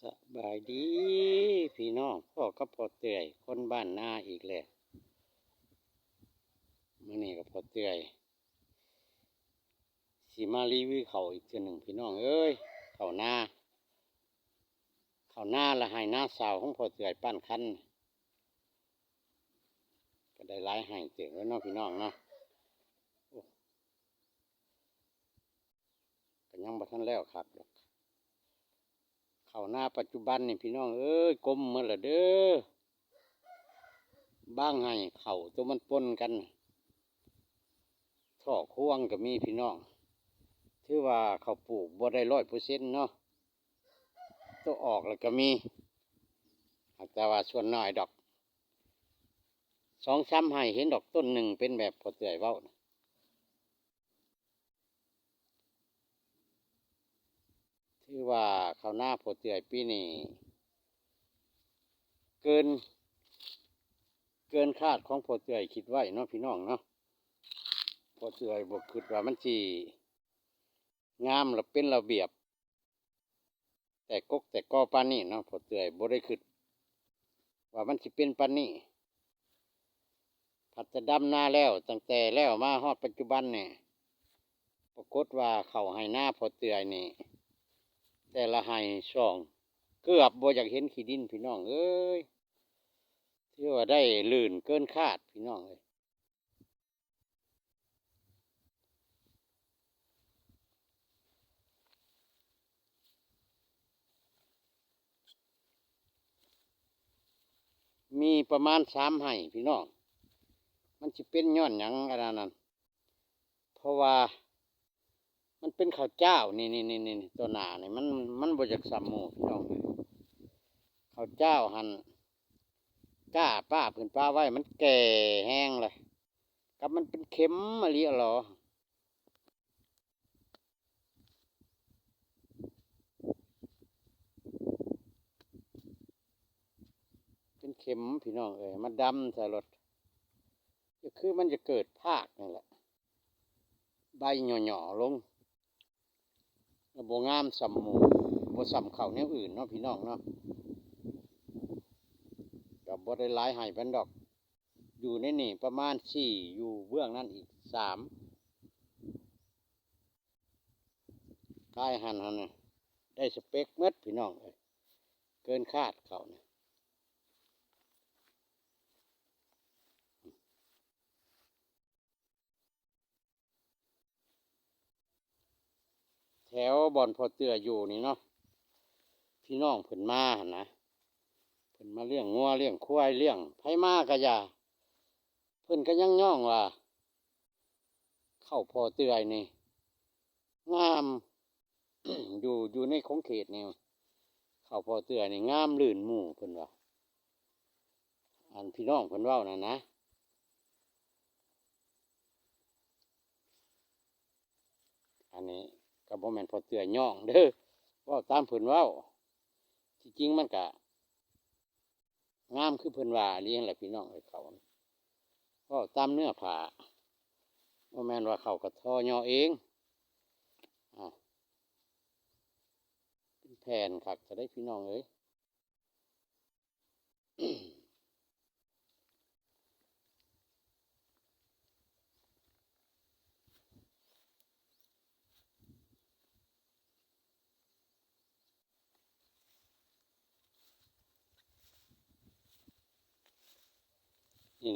ສະບາຍດີພີ່ນ້ອງ, ພໍ້ກັບພໍ່ເຕືອຍຄົນບ້ານນາອີກແລ້ວ. ມື້ນີ້ກໍພໍ່ເຕືອຍຊິມາຣີວິວເຂົ້າອີກເທື່ອໜຶ່ງພີ່ນ້ອງເອີຍ. ເຂົ້ານາ ເຂົ້ານາລະໄຮ່ນາສາວຂອງພໍ່ເຕືອຍປານຄັນ ກໍໄດ້ຫຼາຍໄຮ່ເຕີບແລ້ວເນາະພີ່ນ້ອງເນາະ. ໂອ້ ກໍຍັງບໍ່ທັນແລ້ວຄັກດອກ. ເຂົ້ານາປັດຈຸບັນນີ້ພີ່ນ້ອງເອີຍ ກົມໝົດລະເດີ. ບາງໄຮ່ເຂົ້າໂຕມັນປົນກັນ ທໍ່ຄວງກໍມີພີ່ນ້ອງ. ຖືວ່າເຂົາປູກບໍ່ໄດ້ຮ້ອຍເປີເຊັນເນາະ, ໂຕອອກລະກໍມີ ຫາກແຕ່ວ່າສ່ວນໜ້ອຍດອກ. ສອງສາມໄຮ່ເຫັນດອກ ຕົ້ນໜຶ່ງເປັນແບບພໍ່ເຕືອຍເວົ້ານະ. ຖືວ່າເຂົ້ານາພໍ່ເຕືອຍປີນີ້ເກີນ ເກີນຄາດຂອງພໍ່ເຕືອຍຄິດໄວ້ເນາະພີ່ນ້ອງເນາະ. ພໍ່ເຕືອຍບໍ່ຄິດວ່າມັນຊິງາມ ລະເປັນລະບຽບ ແຕກກົກແຕກກໍປານນີ້ເນາະ. ພໍ່ເຕືອຍບໍ່ໄດ້ຄິດວ່າມັນຊິເປັນປານນີ້. ພັດຈະດຳນາແລ້ວ, ຕັ້ງແຕ່ແລ້ວມາຮອດປັດຈຸບັນນີ້ ປາກົດວ່າເຂົ້າໄຮ່ນາພໍ່ເຕືອຍນີ້ ແຕ່ລະໄຮ່ຊ່ອງເກືອບບໍ່ຢາກເຫັນຂີ້ດິນພີ່ນ້ອງເອີຍ. ຖືວ່າໄດ້ລື່ນເກີນຄາດພີ່ນ້ອງເອີຍ. ມີປະມານສາມໄຮ່ພີ່ນ້ອງ. ມັນຊິເປັນຍ້ອນຫຍັງອັນນັ້ນ ເພາະວ່າມັນເປັນເຂົ້າຈ້າວ ນີ້ໆໆໆ ຕໍ່ໜ້ານີ້ ມັນ ມັນບໍ່ຢາກສ່ຳໝູ່ພີ່ນ້ອງເອີຍ. ເຂົ້າຈ້າວຫັ້ນ ກ້າປ້າເພິ່ນປະໄວ້ ມັນແກ່ແຮງລະ ກັບມັນເປັນເຂັມອີ່ຫຼີຫຼໍ. ເປັນເຂັມພີ່ນ້ອງເອີຍ ມາດຳໃສ່ໂລດ. ກໍຄືມັນຈະເກີດພາກນີ້ແຫຼະ ໃບຫຍໍ້ໆລົງ ລະບໍ່ງາມສ່ຳໝູ່ ບໍ່ສ່ຳເຂົ້າແນວອື່ນເນາະພີ່ນ້ອງເນາະ. ກໍບໍ່ໄດ້ຫຼາຍໄຮ່ປານໃດດອກ ຢູ່ໃນນີ້ປະມານສີ່ ຢູ່ເບື້ອງນັ້ນອີກສາມ ກາຍຫັ້ນຫັ້ນນະ ໄດ້ສະເປັກໝົດພີ່ນ້ອງເອີຍ ເກີນຄາດເຂົານະ. ແຖວບ່ອນພໍ່ເຕືອຍຢູ່ນີ້ເນາະ ພີ່ນ້ອງເພິ່ນມາຫັ້ນນະ ເພິ່ນມາລ້ຽງງົວລ້ຽງຄວາຍ ລ້ຽງ ໃຜມາກະຢ່າ ເພິ່ນກະຍັງຍ້ອງວ່າ ເຂົ້າພໍ່ເຕືອຍນີ້ງາມ ຢູ່ ຢູ່ໃນຂົງເຂດນີ້ ເຂົ້າພໍ່ເຕືອຍນີ້ງາມລື່ນໝູ່ ເພິ່ນວ່າ ອັນພີ່ນ້ອງເພິ່ນເວົ້ານັ້ນນະ. ອັນນີ້ກໍບໍ່ແມ່ນພໍ່ເຕືອຍຍ້ອງເດີ ເວົ້າຕາມເພິ່ນເວົ້າ. ທີ່ຈິງມັນກະງາມຄືເພິ່ນວ່າອີ່ຫຼີຫັ້ນແຫຼະພີ່ນ້ອງເອີຍ. ເຂົາເວົ້າຕາມເນື້ອຜ້າ ບໍ່ແມ່ນວ່າເຂົາກະທໍ່ຍໍເອງ. ອາ ເປັນແຜ່ນຄັກຊະໄດ໋ພີ່ນ້ອງເອີຍ.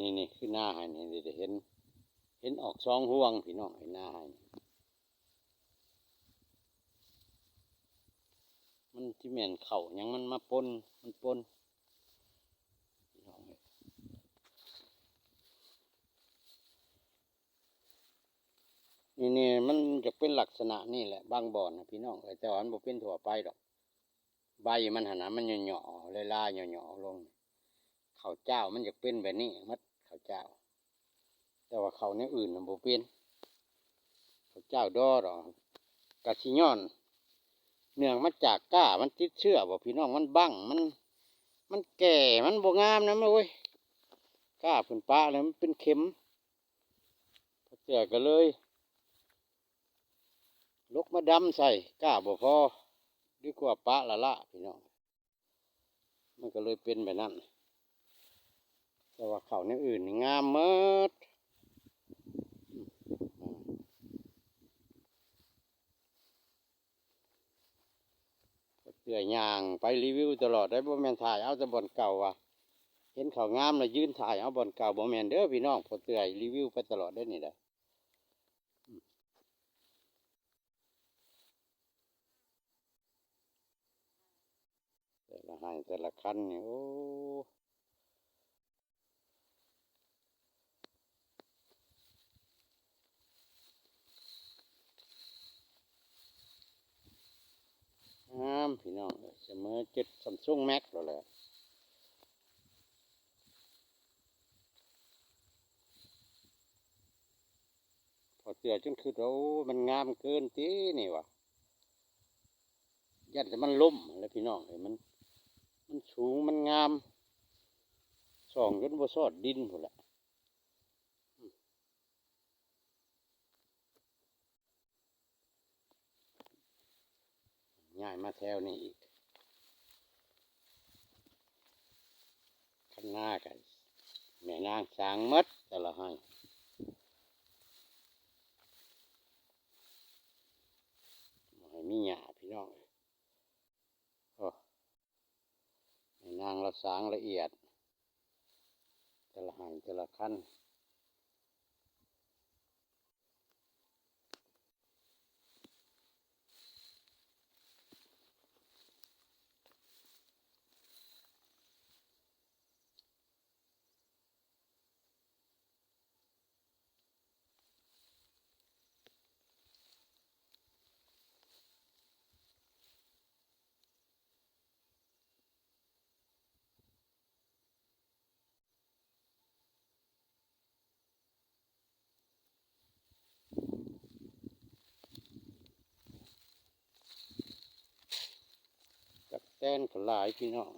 ນີ້ໆໆ ຄືນາໄຮ່ນີ້ ເຫັນ ເຫັນອອກສອງຮວງພີ່ນ້ອງ ໄອ້ນາໄຮ່ນີ້ ມັນຊິແມ່ນເຂົ້າຫຍັງມັນມາປົນ ມັນປົນ ພີ່ນ້ອງເອີຍ. ນີ້ໆ ມັນຈະເປັນລັກສະນະນີ້ແຫຼະ ບາງບ່ອນນະພີ່ນ້ອງເອີຍ ແຕ່ວ່າມັນບໍ່ເປັນທົ່ວໄປດອກ. ໃບມັນຫັ້ນນະ ມັນຫຍໍ້ໆ ລາຍໆ ຫຍໍ້ໆລົງ. ເຂົ້າຈ້າວມັນຈະເປັນແບບນີ້ໝົດ ເຂົ້າຈ້າວ ແຕ່ວ່າເຂົ້າແນວອື່ນນະບໍ່ເປັນ. ເຂົ້າຈ້າວດໍດອກ ກະຊິຍ້ອນເນື່ອງມາຈາກກ້າມັນຕິດເຊື້ອບໍພີ່ນ້ອງ ມັນບັ້ງ ມັນ ມັນແກ່ ມັນບໍ່ງາມນຳ ໂອ້ຍ ກ້າເພິ່ນປະແລ້ວມັນເປັນເຂັມ. ພໍ່ເຕືອຍກໍເລີຍ ລົກມາດຳໃສ່ ກ້າບໍ່ພໍ ດີກວ່າປະລະລະພີ່ນ້ອງ. ມັນກໍເລີຍເປັນແບບນັ້ນ. ແຕ່ວ່າເຂົ້າແນວອື່ນນີ້ງາມໝົດ. ອືມ ພໍ່ເຕືອຍຍ່າງໄປຣີວິວຕະຫຼອດເດ້ ບໍ່ແມ່ນຖ່າຍເອົາແຕ່ບ່ອນເກົ່າວ່າ ເຫັນເຂົ້າງາມແລ້ວຢືນຖ່າຍເອົາບ່ອນເກົ່າ ບໍ່ແມ່ນເດີພີ່ນ້ອງ. ພໍ່ເຕືອຍຣີວິວໄປຕະຫຼອດເດ້ນີ້ເດ້. ແຕ່ລະໄຮ່ແຕ່ລະຄັນນີ້ ໂອ້ ງາມພີ່ນ້ອງເອີຍ ສະເໝີຈຸດຊຳຊຸງແມັກໂລດແຫຼະ. ພໍເທື່ອຈົນຄິດວ່າ ໂອ້ ມັນງາມເກີນຕິນີ້ວ່າ ຢ້ານແຕ່ມັນລົ້ມຫັ້ນແຫຼະພີ່ນ້ອງເອີຍ. ມັນ ມັນສູງ ມັນງາມ ສ່ອງຈົນບໍ່ຊອດດິນພຸ້ນແຫຼະ. ຍ້າຍມາແຖວນີ້ອີກ ຄັນນາກະແມ່ນາງສ້າງໝົດແຕ່ລະໄຮ່ ບໍ່ໃຫ້ມີຫຍ້າພີ່ນ້ອງເອີຍ. ໂອ້ ແມ່ນາງລະສ້າງລະອຽດ ແຕ່ລະໄຮ່ແຕ່ລະຄັນ. ຕັກແຕນກໍຫຼາຍພີ່ນ້ອງ.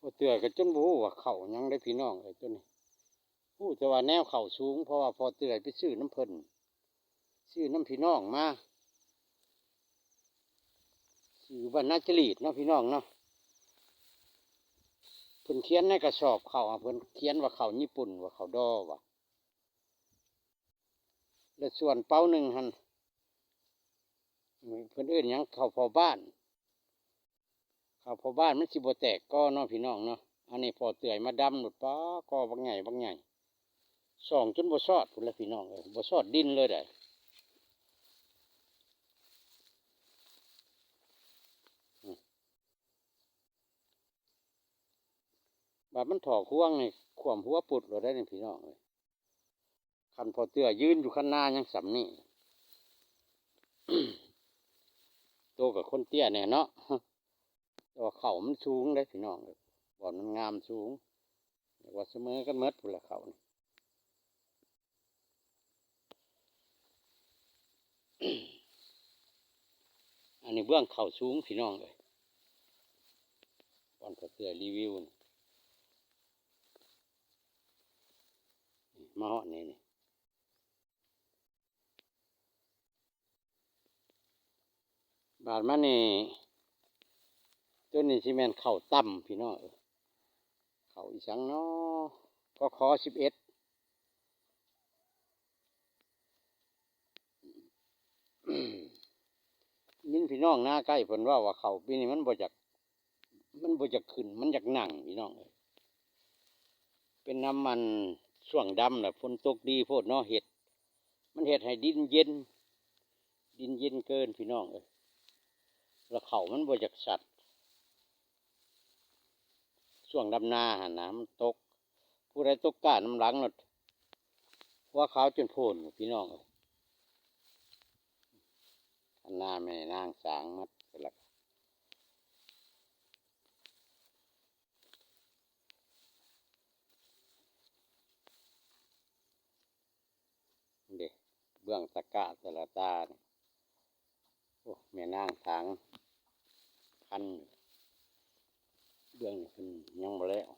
ພໍ່ເຕືອຍກໍຈົນບໍ່ຮູ້ວ່າເຂົ້າຫຍັງເດ້ພີ່ນ້ອງເອີຍ ຕົວນີ້. ຮູ້ແຕ່ວ່າແນວເຂົ້າສູງ ເພາະວ່າພໍ່ເຕືອຍໄປຊື້ນຳເພິ່ນ ຊື້ນຳພີ່ນ້ອງມາ ຢູ່ບ້ານນາຈະລີດເນາະພີ່ນ້ອງເນາະ. ເພິ່ນຂຽນໃນກະສອບເຂົ້າ ເພິ່ນຂຽນວ່າເຂົ້າຍີ່ປຸ່ນ ວ່າເຂົ້າດໍວ່າ. ແລະ ສ່ວນເປົາໜຶ່ງຫັ້ນ ເພິ່ນເອີ້ນຫຍັງ ເຂົ້າພໍ່ບ້ານ ເຂົ້າພໍ່ບ້ານມັນຊິບໍ່ແຕກກໍເນາະພີ່ນ້ອງເນາະ. ອັນນີ້ພໍ່ເຕືອຍມາດຳໂລດ ປາ ກໍບັກໃຫຍ່ ບັກໃຫຍ່ ສ່ອງຈົນບໍ່ຊອດພຸ້ນແຫຼະພີ່ນ້ອງເອີຍ ບໍ່ຊອດດິນເລີຍໃດ. ອືມ ບາດມັນຖອກຮວງນີ້ ຂວ້ຳຫົວປຸດໂລດໃດນີ້ພີ່ນ້ອງເອີຍ. ຄັນພໍ່ເຕືອຍຢືນຢູ່ຄັນນາຍັງສ່ຳນີ້ ໂຕກໍຄົນເຕ້ຍແດ່ເນາະ ແຕ່ວ່າເຂົ້າມັນສູງເດ້ພີ່ນ້ອງເອີຍ ບ່ອນມັນງາມສູງ ເອີ້ນວ່າສະເໝີກັນໝົດພຸ້ນແຫຼະເຂົ້ານີ້. ອັນນີ້ເບື້ອງເຂົ້າສູງພີ່ນ້ອງເອີຍ ບ່ອນພໍ່ເຕືອຍຣີວິວນີ້. ມາຮອດນີ້ນີ້ ບາດມານີ້ ຕົວນີ້ຊິແມ່ນເຂົ້າຕ່ຳພີ່ນ້ອງເອີຍ. ເຂົ້າອີ່ຫຍັງເນາະ ກຂ ສິບເອັດ. ຍິນພີ່ນ້ອງນາໃກ້ເພິ່ນເວົ້າວ່າ ເຂົ້າປີນີ້ມັນບໍ່ຢາກ ມັນບໍ່ຢາກຂຶ້ນ ມັນຢາກນັ່ງພີ່ນ້ອງເອີຍ. ເປັນນຳມັນຊ່ວງດຳລະ ຝົນຕົກດີໂພດເນາະ ເຮັດ ມັນເຮັດໃຫ້ດິນເຢັນ ດິນເຢັນເກີນພີ່ນ້ອງເອີຍ ລະເຂົ້າມັນບໍ່ຢາກສັດ. ຊ່ວງດຳນາຫັ້ນນະ ມັນຕົກ ຜູ້ໃດຕົກກ້ານຳຫຼັງໂລດ ຫົວຂາວຈົນໂພນ ພີ່ນ້ອງເອີຍ. ຄັນນາແມ່ນາງສາງໝົດພຸ້ນລະ ເດ້ ເບື້ອງຕະກະແຕ່ລະຕານີ້ ໂອ້ ແມ່ນາງຖາງພັນ ເບື້ອງນີ້ເພິ່ນຍັງບໍ່ແລ້ວ.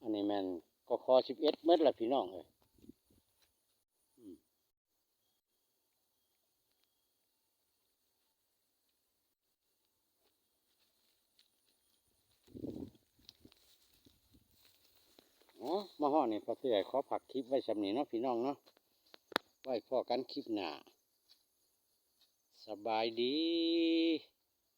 ອັນນີ້ແມ່ນ ກຂ ສິບເອັດ ໝົດລະ ພີ່ນ້ອງເອີຍ. ອໍ ມາຮອດນີ້ ພໍ່ເສືອຂໍຝາກຄລິບໄວ້ຊ່ຳນີ້ເນາະ ພີ່ນ້ອງເນາະ. ໄວ້ພໍ້ກັນຄລິບໜ້າ. ສະບາຍດີ.